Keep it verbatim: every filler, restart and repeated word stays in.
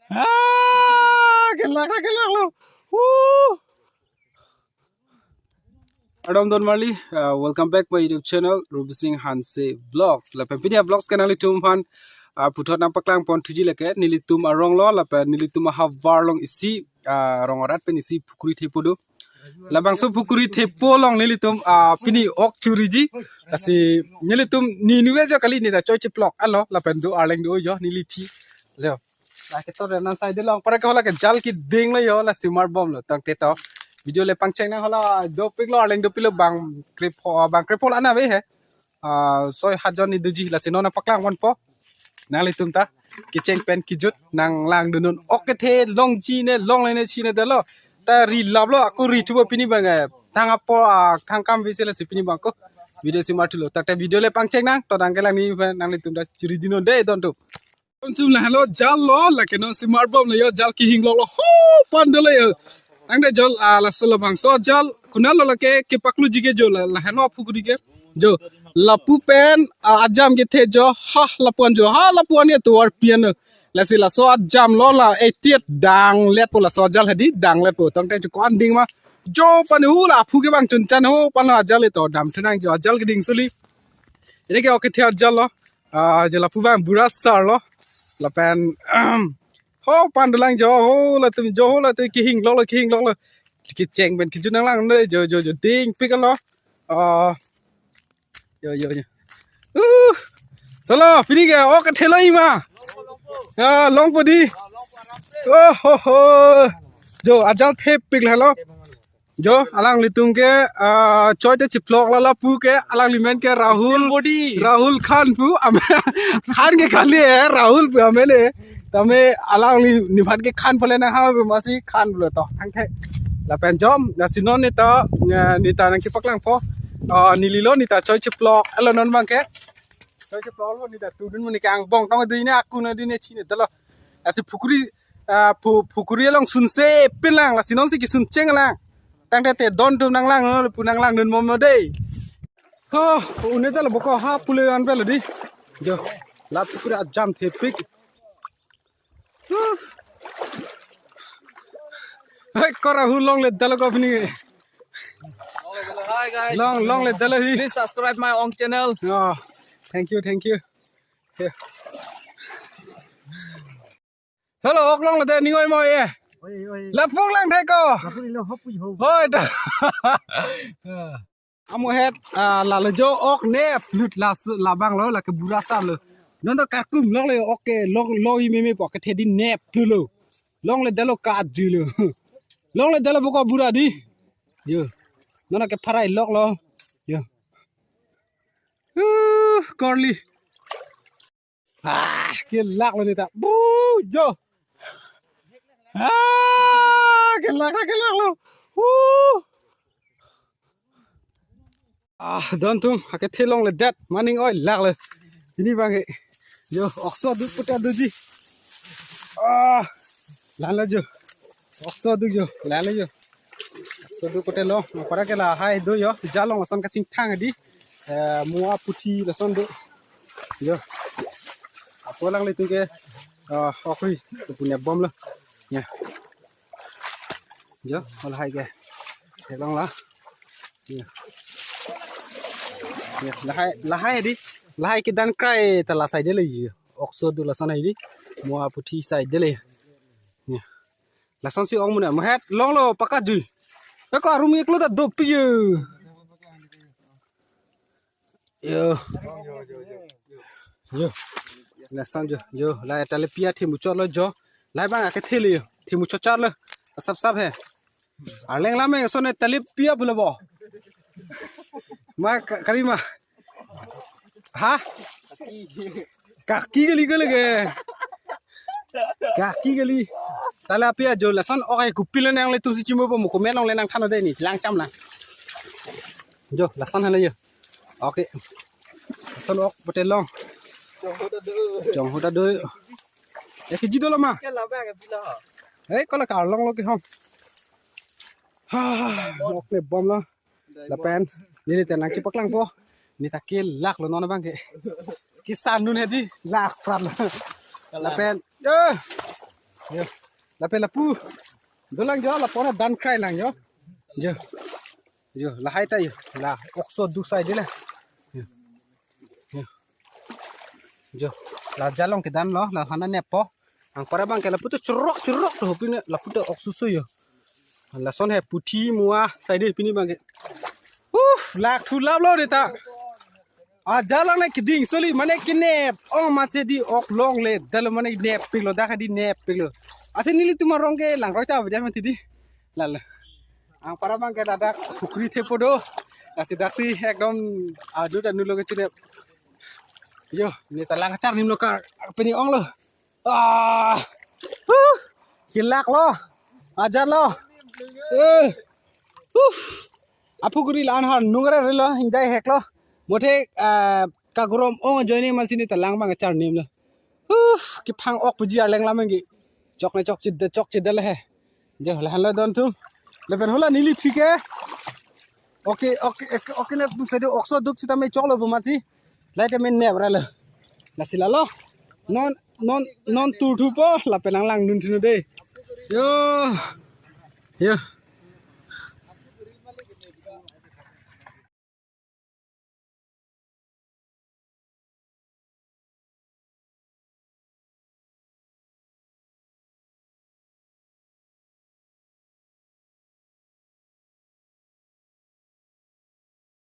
Ah, kelak na kelak lo. Woo. Kardom don marli, uh, welcome back my YouTube channel, Ruby Singh Hanse Vlogs. Lapen pini a-vlogs ke nanglitum aphan, uh, puthot nangpaklang pon thuji lake, nelitum arong lo, lapen nelitum ahavar along isi, uh, rong arat pen isi pukuri thepo do. Labangso pukuri thepo along nelitum, ah, pini ok churiji. Lasi nelitum ni nuve jo kali, neta choi chiplok alo, lapen do arleng do jo neli phi. Leo. La ketor nan side along para ke hala ke jal keding lo jo, la simar bom lo tangte to. Video le pangcheng nang hala dopik lo, arleng dopik lo, bang krepho, bang krepho la na ve he. Ah, soi hat jon ni doji, lasi non nangpaklang ponpo. Nanglitum ta kecheng pen kejut nanglangdun non. Ok kethe longji ne, longle ne, chine detlo. Ta ri laplo, ako ri thupo pini abang, eh, thang apo, ah, thang kam visi, lasi pini abang ko video simar thulo. Tangte video le pangcheng nang, to dang kelang ni nanglitum ta chiri dun non de don tu. Tum lahelo jal lo, lake non simar bom lo jo, jal kehing lok lo, ho, pan dolo jo. Tangte jal, ah, laso labangso jal, konat lo lake kepakluji ke jo, la, lahelo pukuri ke. Jo, lapu pen, ah, ajam kethe jo, ha, lapu-an jo, ha, lapu-an ke tovar pian. Lasi laso ajam lo la, eh, tiat dangletpo laso jal hedi, dangletpo. Tangte jo ko-an ding ma. Jo, pan hu la, aphu ke bang chunchan ho, pan lo ajal le to, dam thunang jo, ajal keding suli. Ini ke ok kethe ajal lo. Ah, jo lapu bang bura sar lo. Lapen, ho, pan dolang jo, ho, latum jo, ho, latum kehing lok lo, kehing lok lo. Kecheng pen kejut nanglang ne, jo, jo, jo, dingpik lo. Ah, jo, jo, jo. Uh, solo, pini ke ok kethe lo ima. Ya, longpo di. Oh, ho, ho. Jo, ajal thepik lo. Jo, alanglitum ke, ah, choi te chiplok lo, lapu ke, alangli men ke Rahul, Still body. Rahul Khan pu, am-, Khan ke kali eh, Rahul pu amen eh. Tame alangli nephan ke Khan pule nang ha, masi Khan pulo to. Thangthe. Lapen jom, lasi non neta, eh, neta nangchepaklangpo. Ah, neli lo neta choi chiplok, alo non abang ke. Choi chiplok lo neta tu dun muni ke angbong tong dun ne, aku na dun ne, chine detlo. Lasi pukuri, ah, pu-, pukuri along sunse pin lang, lasi non si kesun cheng lang. Tangte te don tum nanglang, pu nanglangdun bom lo de. Ho, une ta lo boko ha pule an pe lo di. Jo, la pukuri ajam thepik. Huh. Hai, ko Rahul, longledetlo ko pini. Hi guys. Long, longledetlo hi. Please subscribe my own channel. Oh, thank you, thank you. Yeah. Hello, ok longledet ning oi mo ye. Oi, oi. Lapu lang thai ko. Lapu ni lo hop pu ho. Hoi da. Amohet, ah, lalo jo ok neplut laso labang lo, lake bura sar lo. Non to karkum lok le ok ke lok lo i meme po kethe di neplut lo. Longledetlo ka ju lo. Longledetlo boko bura di. Jo. Non ke pharai lok lo. Jo. Uh, korli. Ah, kelak lo neta. Bu, jo. Ah, kelak na kelak lo. Uh. Ah, don tum, akethe longledet, maning oi lak lo. Pini abang ke. Jo, okso duk puta duji. Ah, lan lo jo. Okso duk jo, lan lo jo. Okso duk puta lo, para ke lahai do jo, jal along ason kachingthang di. Eh, mua puthi lason do. Jo. Apo alanglitum ke, ah, okri, tu punya bom lo. Ya. Jo, lahai ke. Theklong la. Ya. Ya, lahai, lahai di. Lahai ke dan krai ta la side le jo. Okso duk lason hai di. Mua puthi side le. Ya. Lason si ong muna. Amohet longlo pakat jui. Eko arum iklo ta dopik jo. Jo. Jo. Lason jo. Jo. La tilapia themu chot lo jo. La abang akethe le jo. Themu chot chot lo. Asap sap he. Arleng lam me ason tilapia pulo bo. Ma ka-, kali ma. Ha? Kaki kali kali ke. Kaki kali. Tilapia jo lason ok ai kupil nanglitum si chimo po mo comment along le nangthan de ni lang cham lang. Jo, lason hana jo. Okay. Lason ok puta long. Chong ho ta do. Ya keji dolo ma. Ke la ba ke pila ha. Hei, kola karlong lo ke hong. Ha, ok ne bom lo. Lapen, neli te nangchepaklangpo. Neta kelak lo non abang ke. Kisan nun hedi, lak prat lo. Lapen, eh. Yo. Lapen lapu. Dolang jo, lapu na dan krai lang jo. Jo. Jo, lahai ta jo. La okso duk sai de la. Jo. Jo. Jo. La jalong kedan lo, la hana nepo. Anparabang ke lapu to chorok chorok to pine lapu to okso so jo. Lason he puthi mua sai de pini bang ke. Uf, lak thu lap lo de ta. Ajalang na keding soli mane kenep. Oh, mase di ok longle. Dal mane nep pik lo, dak di nep pik lo. Ate nelitum arong ke langroi ta bida mati di. Lal. Anparabang ke ladak pukri thepo do. Lasi daksi ekdom adu dan nulo ke chine. Jo, ne ta lang kachar nim lo ka pini ong lo. Ah. Huh. Kelak lo. Ajat lo. Eh. Uf. Aphu kuri lan har nungre re lo, hingdai hek lo. Mothe, ah, kagorom ong ajoine masi ne ta lang bang kachar nim lo. Uf, kephang ok puji arleng lam ngi. Chok ne chok chit de, chok chit de le he. Jo, lahan lo don thum. Lapen hala neli phi ke. Okay, okay, okay, okay, ne tum sadi okso duk sita me chok lo bu masi. Lai te me nep ra lo. Lasi lalo. Non, non, non tur thupo, lapen lang lang nun thinu de. Jo. Jo.